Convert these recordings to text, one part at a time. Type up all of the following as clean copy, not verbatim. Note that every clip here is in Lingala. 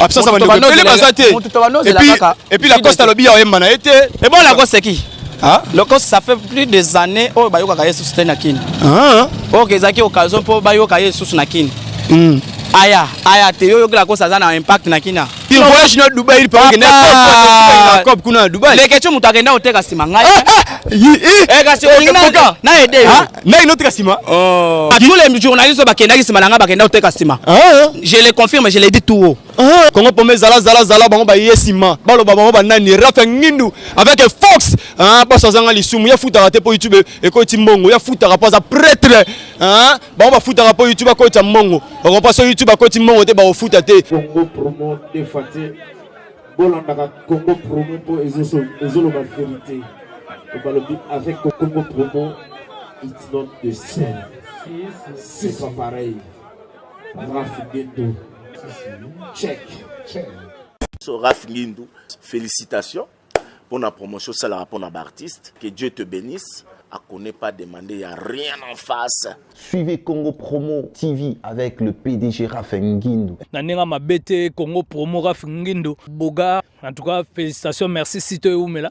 Absence ya bandeko ebele baza te. Et puis Lacoste alobi ya oyemba na ye te. Et bon, Lacoste, c'est qui? Ah? Lacoste, ça fait plus des années oyo bayokaka ye susu te na Kini. Ah. Oyo ezalaki occasion mpo bayoka ye susu na Kini. Aya aya te, yo yoki Lacoste aza na impact na Kini. Voyage na Dubai, il paraît que na cop kuna na Dubai. Leketio moto akenda koteka nsima ngai. Kasi olingi na aide yo? Ngai noteka nsima? Tous les journalistes oyo bakendaki nsima na ngai, bakenda koteka nsima. Je le confirme, je l'ai dit tout haut. Congo Promo, zala zala zala, bango baye nsima, baloba bango banani. Rafa Ngindu avec Fox, baso azanga lisumu, ya futaka te mpo YouTube ekoti mbongo. Ya futaka mpo aza prêtre. Bango bafutaka mpo YouTube akotisa mbongo. Okompa so YouTube akoti mbongo te, bakofuta te. Congo Promo defa te, bolandaka Congo Promo mpo ezoloba vérité. Balobi avec Congo Promo, it's not the same, c'est pas pareil. Raf Ngindu, check. So Raf Ngindu, félicitations pour la promotion salaka pour l'artiste. Que Dieu te bénisse. À connaît pas demander, il n'y a rien en face. Suivez Congo Promo TV avec le PDG Raf Ngindu. Na ndenge mabe te, Congo Promo, Raf Ngindu Boga, en tout cas félicitations, merci, site eumela.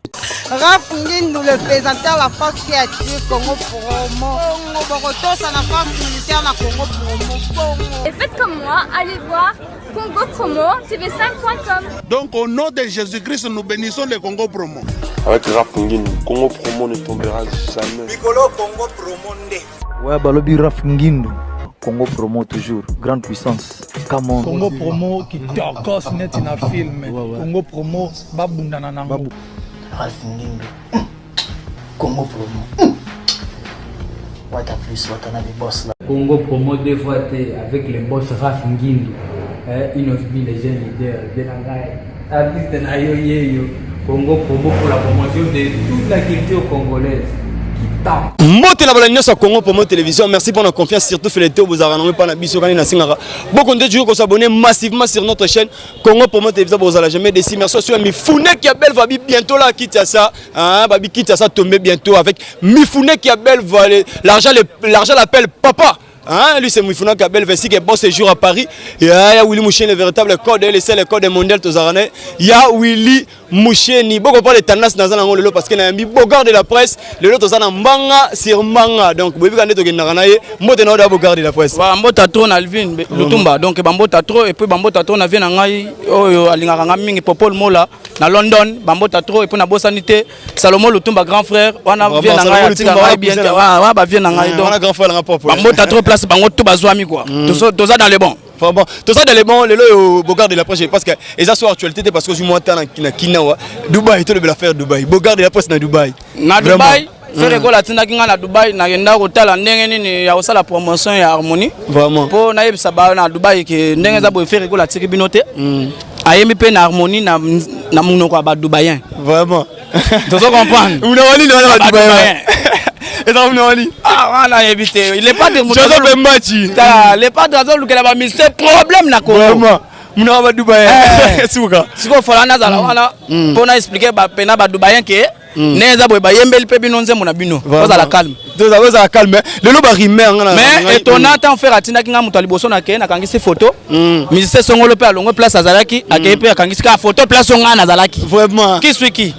Raf Ngindu, le présentateur, la force qui attire Congo Promo. Congo Bokotosa na force militaire na Congo Promo. Bongo. Et faites comme moi, allez voir Congo Promo TV5.com. Donc au nom de Jésus-Christ, nous bénissons le Congo Promo. Avec Raf Ngindu, Congo Promo ne tombera jamais. Mikolo Congo Promo nde. Ouais, balobi Raf Ngindu. Congo Promo toujours, grande puissance. Come on. Congo Promo kitokos neti na film. Congo Promo babundana nango. Ralph Ngindu. Congo Promo. Wata plus, Watanabe boss là. Congo Promo deux fois T avec le boss Raf Ngindu. Eh, Inosbi, les jeunes leaders, bien ngai. Artiste na yo yeyo. Congo Promo pour la promotion de toute la culture congolaise. Mbote na balandi nyonso ya Congo Promo Télévision, merci pour la confiance, surtout fidélité bozalaka nango epai na biso. Kani nasengaka bokonte toujours kos'abonner massivement sur notre chaîne Congo Promo Télévision, bozala jamais déçus. Merci aussi à Mifune qui a belle babi bientôt là, Kinshasa, hein, babi Kinshasa tombé bientôt avec Mifune qui a belle. L'argent, l'argent l'appelle papa. Hein, lui, c'est Mifuna Kabel Vessi qui est bon séjour à Paris. Il y a Willy Mouchen, le véritable code, le seul code mondial tozarane. Il y a Willy Moucheni. Beaucoup parle de tendance dans un lelo parce que na yambi Bogard de la presse, lelo tozana mbanga sur mbanga. Donc boyebi kande tokendaka na ye. Mbote na Bogard de la presse. Wa mbota trop na Alvin Lutumba. Donc bambota trop et puis bambota trop na vie na ngai oyo alingaka nga mingi, Popol Mola na London, bambota trop. Et puis na bosani te Salomon Lutumba, grand frère wana, vie na ngai atika ngai bien te wana, ba vie na ngai. Donc grand frère na propre. Bambota trop, place bango tout bazwami quoi. Toza dans le bon. Enfin bon, tout ça dans les bons, lelo Bogard de la presse, parce que et ça soit actualité parce que moi na na Kinawa, Dubaï, tout le bel affaire Dubaï. Bogard de la presse na Dubaï. Na Dubaï, Ferre Gola atindaki ngai na Dubai, nakenda kotala ndenge nini ya kosala promotion ya Harmonie. Vraiment. Mpo nayebisa ba na Dubai ke ndenge eza boye, Ferre Gola atiki bino te. Ayembi mpe na Harmonie na monoko ya Badubaïen. Vraiment. Tozo comprendre. Munoko nini wana Badubaïen? Eza munoko nini? Ah, wana yebi te. Le padre Joseph Mbachi. Tala, le padre azolukela bamise problème na Congo. Vraiment. Munoko ya Badubaïen. Suka. Sikoyo fola nazala wana mpo na expliquer pena Badubaïen ke ndenge eza boye, bayembeli mpe bino nzembo na bino, ozala calme. Ozala calme. Lelo barime yanga na Mais étonnant, tant Ferre atindaki nga moto ya liboso, na keye nakangisi photo. Musicien songolo mpe alongwe place azalaki, akei mpe akangisi kaka photo place oyo ngai nazalaki. Vraiment. Qui suis qui?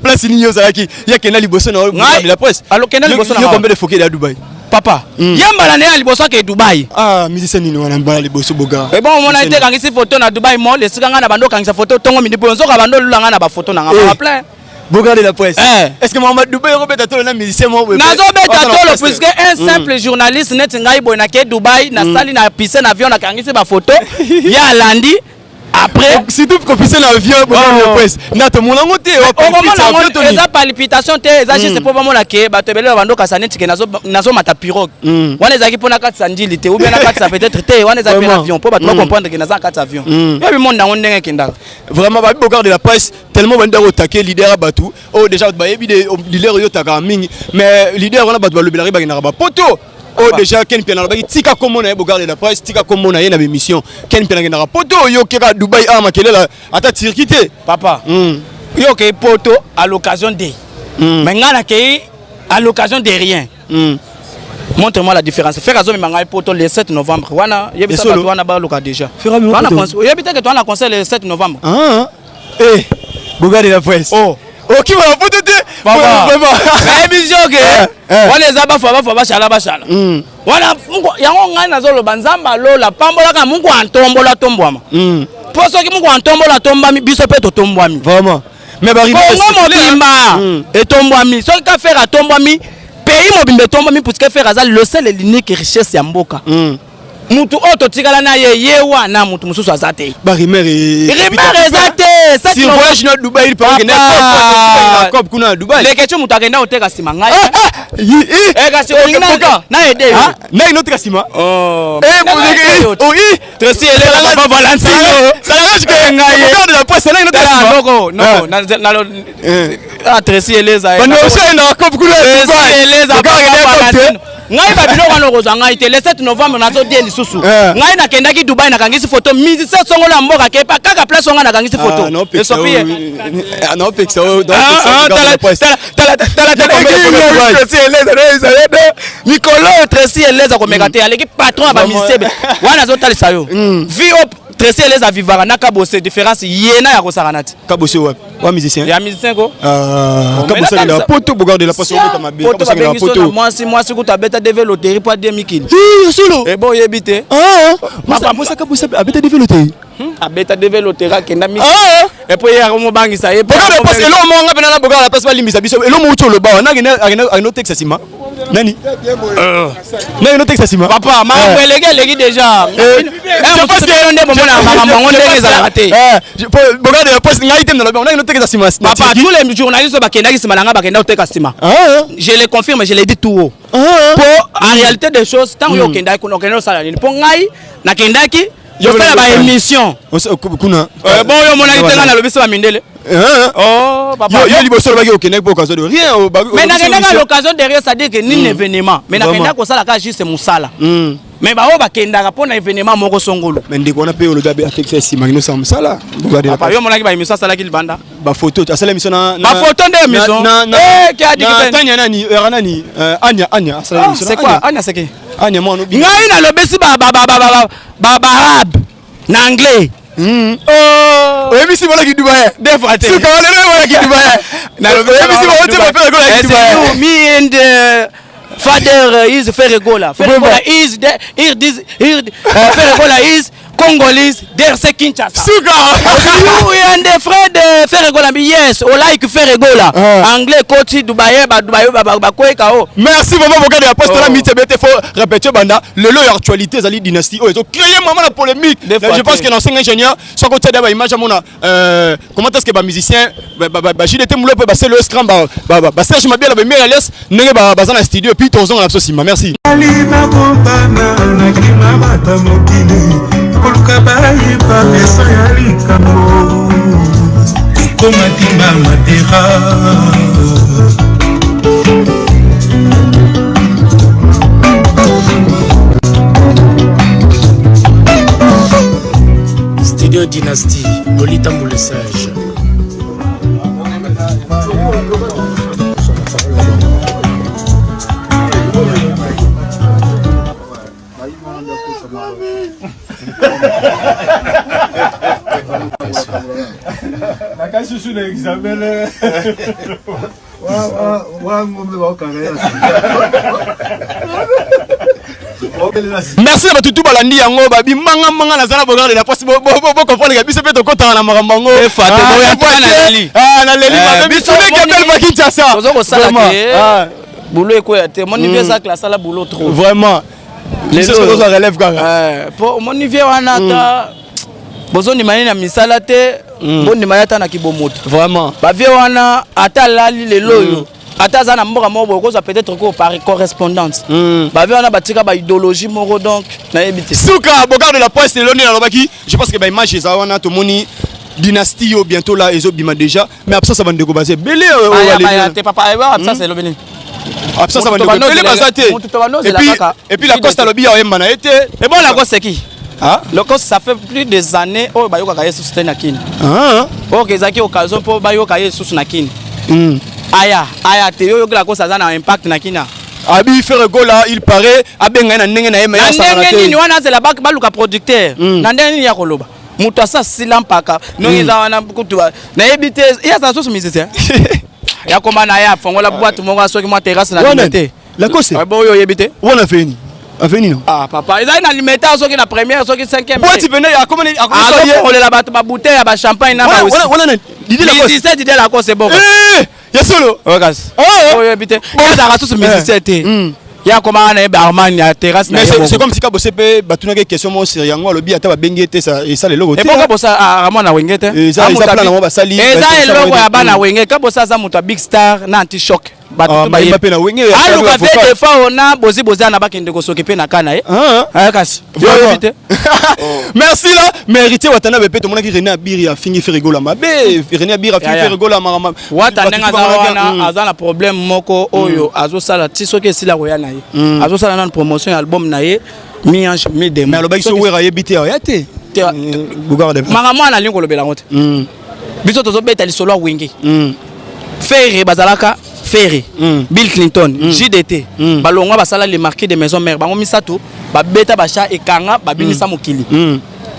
Place nini ozalaki? Ya kenda liboso na la presse. Alo kenda liboso na yo combien de fois ya Dubai? Papa, yembala na ye ya liboso ake Dubai. Ah, musicien nini wana mbala liboso, Boga? E bon, omona ete ekangisi photo na Dubai Mall, esika ngai na bando okangisa photo ntongo midi mpo nzoka bando olula ngai na bafoto na ngai plein. Bogard de la presse. Eh. Est-ce que Mohamed Dubai obeta tolo na musicien mo? Nazobeta tolo puisque un simple journaliste neti ngai boye nake Dubai, nasali na pise na avion, nakangisi bafoto, ye alandi après. Surtout kopise na avion, Bogard de la presse. Na to monango te. Okomona yango eza palpitation te, eza juste mpo bamona ke bato ebele babandokasa neti ke nazomata pirogue. Wana ezalaki mpo nakatisa Ndjili te ou bien nakatisa peut-être te, wana ezalaki mpe na avion mpo bato bacomprendre ke naza na kati ya avion. Yebi monde yango ndenge ekendaka. Vraiment, babi Bogard de la presse, tellement bandi kotake leader ya bato oyo déjà bato bayebi de leader oyo otakaka mingi, mais leader wana bato balobelaki bakendaka bapoto oyo déjà Ken Piana alobaki tika kombo na ye. Bogard de la presse, tika kombo na ye na bémission. Ken Piana akendaka poto, oyo okeka Dubai awa, makelela ata Turquie te. Papa, yo okei poto à l'occasion de, mais ngai nakei à l'occasion de rien. Montre-moi la différence. Ferre azomema ngai poto le 7 novembre. Wana yebisa bato wana baluka déjà. Wana oyebi te ke towana concert le 7 novembre. Ah, eh, Boga de la presse. Oh. okima na poto te nayebi soki eh, eh. wana eza bafa bafa bashala bashala hmm. wana yango ngai nazoloba nzambe alola pambolaka mungu antombola tombwama hmm. mpo soki mungu antombola atombami biso mpe totombwami vraiment mais ba Kongo mobimba hmm. etombwami soki ka Ferre atombwami pays mobimba etombwami puisque Ferre aza le seul et l'unique richesse ya mboka mm. mutu oyo totikala na ye ye wana mutu mosusu aza te ba rumeur rumeur eza te sur voyage na Dubaï il paraît que na cop kuna na Dubaï leketio mutu akenda koteka nsima ngai ah, ah, eh, kasi olingi na aide yo ah, na ino teka nsima oh. eh, oh, Tracy Elena papa Valentino. Ça l'arrange que ngai. de la presse là, il a noko noko na na ah Tracy Eleza. Bando aussi na coupe kuna. Tracy Eleza papa Valentino. ngai babiloko wana okozwa ngai te le 7 novembre nazodie lisusu eh. ngai nakendaki dubai nakangisi foto musicien songolo ya mboka kepa kaka place onga nakangisi foto ah, esopi ye mikolo oyo Tracy Eleza komeka te aleki patron ya bamisebe wana azotalisa yo mm. vi oyo Tracy Eleza vivaka na Kabose différence ye na ya kosakana te Kabose wapi wa musicien ya musicien ko ah, Kabose akenda poto Bogard de la Poste obeta mabe Kabose akenda poto mwasi mwasi kutu abeta DV loterie po adie mikili solo ebo oyebi te ah, mwasi Kabose abeta DV loterie Hmm? abeta deve lotera akenda mi ah! epo ye akomobangisa ye eloko moko nga mpena na bogala place balimbisa biso eloko moko ti oloba wana akende otekisa nsima nani euh. nani otekisa nsima papa makambo eh. eleki eleki déjà eh. eh, nde bomona makambo yango ndenge ezalaka te bogala de poste ngai te nalobi nani otekisa nsima papa tous les journalistes oyo bakendaki nsima na ngai bakenda koteka nsima ah. je le confirme je le dis tout haut ah. po en réalité des choses ntango yo hmm. okendaki kuna okendaki osala nini mpo ngai nakendaki tosala ba émission kuna euh, bon yo omonaki te ngai nalobi se bamindele oh, yo liboso olobaki okendaki mpo occasion de rien oh, mais nakendaki à l'occasion de rien c'est-à-dire que nini hmm. événement mais nakendaki kosala kaka juste mosala hmm. mais baoyo bakendaka mpo na événement moko songolo mais ndeko wana mpe olobi atekisa nsima kino osala mosala yo omonaki baémission asalaki libanda bafoto asala émission na bafoto nde émission tania nani nani euh, anya anya asala ah, émission c'est quoi anya c'est qui anya mwana ngai nalobesi ba ba ba ba ba ba arabe na anglais hmm. oh. oyebisi bolaki dubai deux fois te suka lelo bolaki dubai oyebisi baotie bapela kolaki dubai me and uh, father uh, is Ferregola Ferregola is the here this here uh, Ferregola is Congolese DRC Kinshasa. Suka. you and the Fred uh, Ferregola yes, o like Ferregola. Uh. Anglais koti Dubaï ba Dubaï ba ba kweka o. Merci vraiment Bogard de la poste oh. la mite bete faut répéter banda le lot actualité ezali dynastie oyo ezo créer maman la polémique. Je pense que l'ancien ingénieur soit côté ba image amona euh, comment est-ce que ba musicien ba ba, ba JDT Mulope ba Celo Scram ba ba, ba Serge Mabiala ba Mère Elias ndenge ba baza na studio et puis tozonga na biso sima. Merci. Koluka bayeba leso ya likambo ekoma timba matera. Studio Dynastie, Lolita le sage. Nakasi susu na examen le. Wa ngombe bakanga ya. Merci na bato tu balandi yango babi manga manga naza na bogard de la poste bocomprendre ka biso mpe tokotaka na makambo yango naleli mabe biso ndenge belle va Kinshasa tozokosala te boulot ekweya te moni vie eza classe ala boulot trop vraiment lelo tozwa relève kaka eh, po omoni vie wana ata mm. bozondima ye na misala te mm. bondima ye ata na kibomoto vraiment bavie wana ata alali lelo oyo mm. ata aza na mboka moko boye okozwa peut-être ko par correspondance bavie wana batika ba idéologie moko donc nayebi te suka bogard de la presse lelo nde nalobaki je pense que baimage eza wana tomoni dynastie yo bientôt là ezobima déjà mais absence ya bandeko baza ebele euh, te papa absence elobi nini absence ya bandeko ebele baza te et puis lacoste alobi ya oyemba na ye te et bon lacoste qui ah? Lacoste ça fait plus des années oyo bayokaka ye susu te na kini ah. oyo ezalaki occasion mpo bayoka ye susu na kini hmm. aya aya te yo yoki lacoste aza na impact na kini. Abi Ferre Gola il paraît abenga ye na ndenge na ye mais na asakana ndenge te. nini wana azela baluka producteur na ndenge nini ya koloba moto asa sila mpaka ndenge eza wana kutu nayebi te ye azala susu musicien ya koma na ye afongola boîte moko asoki mwa terrasse na Wana limete. Lacoste. Ah, bon oyo oyebi te. Wana afeni. Afeni non. Ah papa, ezali na limete soki na première soki cinquième. Boîte pene akoma ni akoma so ye. Azofongolela bato ba bouteille ya ba champagne na ba Wana wana nani? Didier Lacoste. Musicien Didier Lacoste bongo. Eh, ya solo. Ouais kasi. Oh. Oyo oyebi te. Ye azalaka susu musicien te. Ye akomaka na ye barman ya terrasse na Mais ye c'est moko. c'est comme si Kabose pe batunaki question moko sur yango alobi ata babengi ye te ça esala eloko te. Ebongo bosa aramwa na wenge te. Eza Ah, eza moto plan ya nango basali. Eza eloko ya bana Mm. wenge. Kabosa aza moto ya big star na anti choc. Bato Ah, tu bayemba bayebi. pe na wenge, ya Aluka vocal. ve defao na bozi bozi na bakende kosoki pe na ka na ye. Ah kasi. Yo Vraiment. oyebi te. Merci là, mais héritier Watanabe pe tomonaki René Abiri afingi Ferre Gola mabe, René Abiri afingi Ya, ya. Ferre Gola makama. Wata ndenge aza wana Mm. aza na problème moko oyo azosala ti soki esila koya na ye Mm. azosala nanu promotion ya album na ye mi ange mi démon Mais alobaki so Wera ayebi te aya te. Bougar de. Makambo wana alingi kolobela yango te. Biso tozobeta lisolo ya wenge. Ferre bazalaka Ferre, Bill Clinton, JDT, balongwa basala les marquis de maison mère bango misato babeta bacha ekanga babimisa mokili.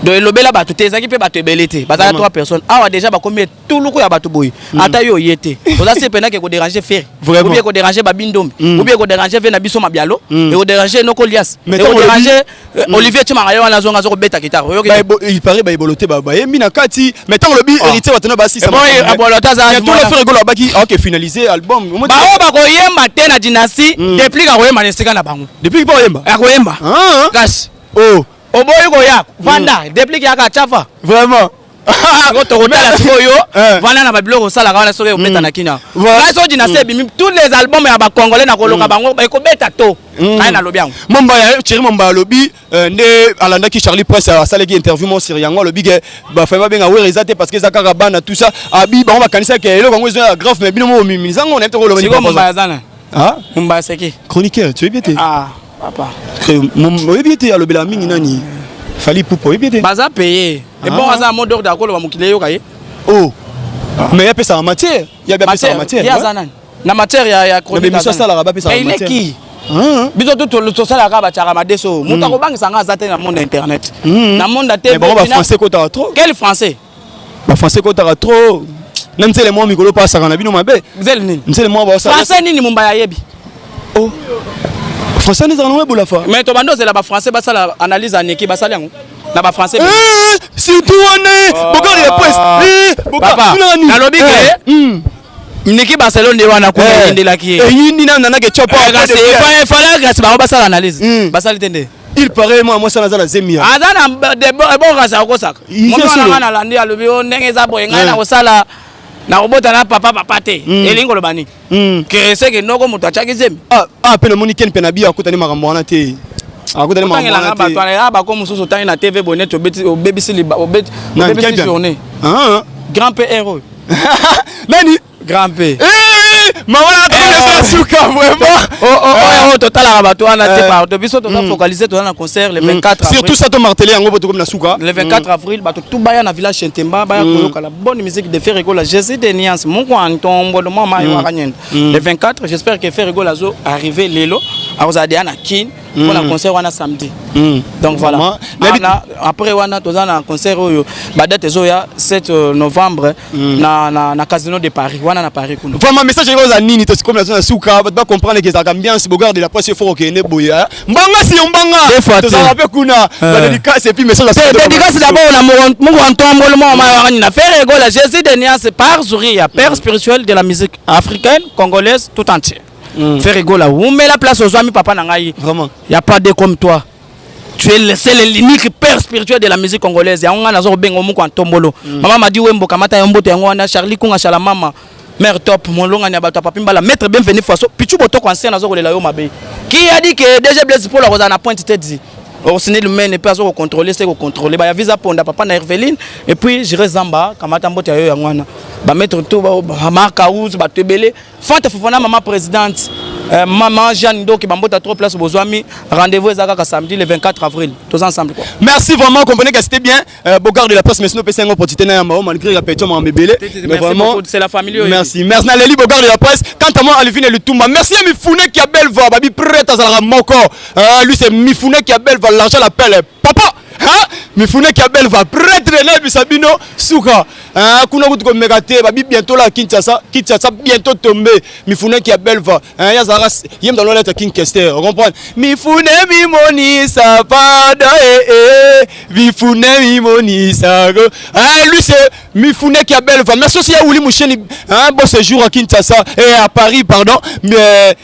Donc elobela bato te ezalaki mpe bato ebele te bazalaka Vraiment. trois personnes awa déjà bakomi etuluku ya bato boye ata yo oye te oza se penaki ekoderange Ferre Vraiment. ou bien ekoderange babindombe ou bien ekoderange ve na biso mabialo ekoderange noko lias Mais ntango ekoderange olobi- Olivier Tshimanga ye wana azonga azokobeta guitare oyoki te? Il paraît baebolo te bayembi na kati mais ntango olobi héritier Watanabe basisa Eh bon, Ebolo te aza- tola Ferre Gola abaki aoke finaliser album. Bao bakoyemba te na dynastie Deplick akoyemba na esika na bango. Deplick mpo akoyemba? Akoyemba. Kasi. Oh. Oboyi koya vanda Deplick yaka chafa. Vraiment. Sikoyo tokotala sikoyo vanda na babiloko osalaka wana soki ekobeta na kina. Ngai soki dynastie ebimi tous les albums ya bacongolais na koloka bango ekobeta to. Ngai nalobi yango. Mombaya Thierry Mombaya alobi nde alandaki Charlie Prince asalaki interview moko sur yango alobi ke bafai babenga Wera eza te parce que eza kaka bana tout ça abi bango bakanisaki eloko yango eza ya grave mais bino moko bomimisa yango nayebi te koloba nini Sikoyo par Mombaya rapport à aza na. Ah? Mombaya c'est qui? Chroniqueur, tu oyebi te? Ah, papa. Oyebi te alobela mingi nani? Fally Ipupa oyebi te? Baza payé. Et bon Ah. aza mot d'ordre akoloba mokili eyoka ye. Oh. Mais apesaka matière. Ye apesaka matière. Ye aza nani? Na matière ya chronique. Na ba émission aza nani? asalaka, bapesaka Mais il est matière. qui? Biso tu tosalaka batiaka madeso. Moto akobangisa nga aza te na monde ya internet. Na monde ya TV. Mais bango ba français kotaka trop. Quel français? Ba français kotaka trop. Na nzele mwa mikolo pa asaka na bino mabe. Nzele nini? Nzele mwa ba osala. Français nini Mombaya ayebi? Oh. Français nini ezalaka nango ebola fa? Mais tobandi ozela ba français basala analyse ya Niki basali yango. Na ba français. Eh, surtout wana Bogard ya presse. Eh, Bogard, Papa, tuna nini? nalobi Eh. ke Niki Barcelone nde wana kuna Eh. eyindelaki ye. Eyindi na nana ke chopa. Eh, kasi efallait kasi bango basala analyse. Basali te nde. Il paraît moi moi ça naza na zemi ya. Aza na bon kasi akosaka. Ize Moto wana solo. nga nalandi alobi o ndenge eza boye ngai Eh. nakosala nakobota na papa papa te. Elingi koloba nini? Ke seke noko moto atiaki zemi. Ah, ah pe namoni Ken pe na biya akutani makambo wana te. Akutani makambo Otangelanga wana bato te. wana ya bako mosusu otangi na TV boye neti obebisi Nani, obebisi Ken Piana? journée. Ah. Grand P R oyo. Nani? Grand P. Eh, mama na tokende suka vraiment. Oh oh oh totalaka bato wana te Eh. pardon biso toza focaliser toza na concert le 24 avril. Surtout ça to marteler yango po tokomi na suka. Le 24 avril, bato tout baya na village Chentemba, baya koyoka la bonne musique de Ferre Gola, Jésus de Niance, mon kwa ntombo de mama yo akanyenda. Le 24, j'espère que Ferre Gola zo arriver lelo, akozala deya na Kin pour la concert wana samedi. Donc voilà. Vraiment. Wana, après wana toza na concert oyo, ba date ezoya 7 novembre na Casino de Paris, wana na Paris kuna. Vraiment message ekoza nini tosikomi na zone ya suka bato bacomprendre ke ezalaka ambiance Bogard de la presse faut okende boye hein. Mbanga si yo mbanga Deux fois te. tozalaka mpe kuna Eh. ba dédicace et puis message ya suka Dédicace d'abord na Mungu wa ntombolo mwa mwa wa na Ferre Gola Jésus de Niance par Zuria, père spirituel de la musique africaine, congolaise tout entière. Ferre Gola, umela place aux amis papa na ngai. Vraiment. Y a pas de comme toi. Tu es le seul et l'unique père spirituel de la musique congolaise. Ya nga nazo bengo Mungu wa ntombolo. Mama m'a dit wembo kamata ya mboto yango wana Charlie Kunga Shala mama. Mère top, molonga nya bato papi mbala maître bienvenue faso pichu botoko ancien nazo kolela yo mabe. Qui a dit que DG Blaise Paul akozala na pointe te dit. Orsini Lumene pe azo contrôler c'est ko contrôler ba ya visa ponda papa na Herveline et puis j'irai Zamba kamata mboto ya yo yango wana. Ba maître tout ba Marc House ba tebele Fanta Fofana maman présidente. Maman Jeanne Ndoki, bambota trop place bozwami. Rendez-vous eza kaka samedi le 24 avril. Tous ensemble quoi. Merci vraiment, comprenez que c'était bien. Bogard de la presse, mais sinon, PC opportunité na yamba, malgré la pétion mambébélé. Mais vraiment, c'est la famille. Merci, merci Naleli Bogard de la presse. Quant à moi, Alvin et Lutumba, merci à Mifune qui a belle voix, Babi prête à Zara Moko. Lui, c'est Mifune qui a belle voix, l'argent l'appelle. Papa! Hein? Mifune qui a belle voix, prêtre na Bisabino, Souka. Hein? Kuna kutu komeka te, babi bientôt là Kinshasa, Kinshasa bientôt tombé. Mifune qui a belle voix. Hein, ya zara yem dans l'autre King Kester, on comprend? Mifune mimonisa pardon eh eh. Mifune mimonisa. Hein, lui c'est Mifune qui a belle voix. Merci aussi à Ouli Moucheni, hein, bon séjour à Kinshasa et à Paris, pardon. Mais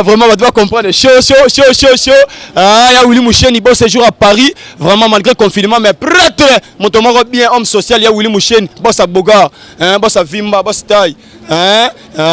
vraiment, on doit comprendre. Chaud, chaud, chaud, chaud, chaud. Ah, ya Willy Moucheni, bon séjour à Paris. Vraiment, malgré le confinement, mais prêtre, mon bien, homme social, ya Willy Moucheni, boss à Boga, hein, boss à Vimba, boss taille. Hein,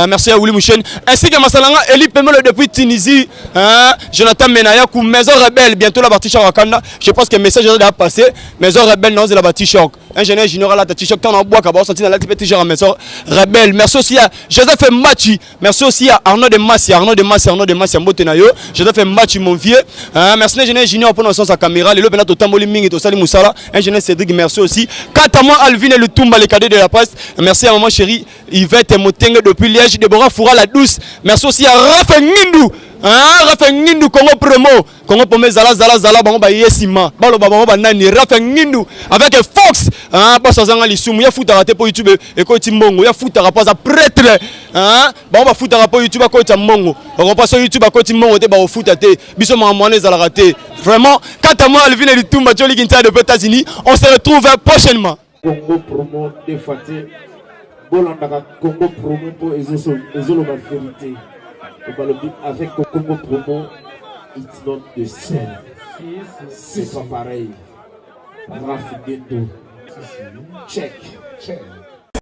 merci à Willy Moucheni. Ainsi que Masalanga, Eli Pemelo depuis Tunisie, hein, Jonathan Menayakou, Maison Rebelle, bientôt la partie Wakanda. Je pense que le message est déjà passé. Maison Rebelle, non, c'est la partie choc. Ingénieur junior là, t-shirt, quand on boit, quand on sorti dans la t-shirt à Maison Rebelle. Merci aussi à Joseph Machi. Merci aussi à Arnaud de Massi, Arnaud de Massi, Arnaud de Massi, Mbote na yo. Joseph Machi, mon vieux. Hein, merci ingénieur junior pour notre sens à caméra. Le lobena to tamboli mingi to sali musala. Ingénieur Cédric, merci aussi. Quant à moi, Alvin et le Tumba, les cadets de la presse. Merci à maman chérie Yvette Motenge depuis Liège, Deborah Foura la douce. Merci aussi à Raphaël Ngindu. Hein, Raphaël Ngindu, Congo Promo. Congo Promo, Zala, Zala, Zala, bango ba yesima. Balo ba bango ba nani, Raphaël Ngindu avec Fox. Hein, boss azanga lisumu, ya futa raté pour YouTube et koti mbongo, ya futa rapport za prêtre. Hein, bango ba futa rapport YouTube akoti mbongo. On comprend sur YouTube akoti mbongo te ba futa te. Biso ma mwana ezala raté. Vraiment, quant à moi Alvin et Lutumba Joli Kinta depuis États-Unis, on se retrouve prochainement. Congo Promo deux fois te. Bolandaka Congo Promo po ezoloba vérité. Balobi avec Congo Promo, it's not the same. C'est pas pareil. Raf Ngindu. Check. Check.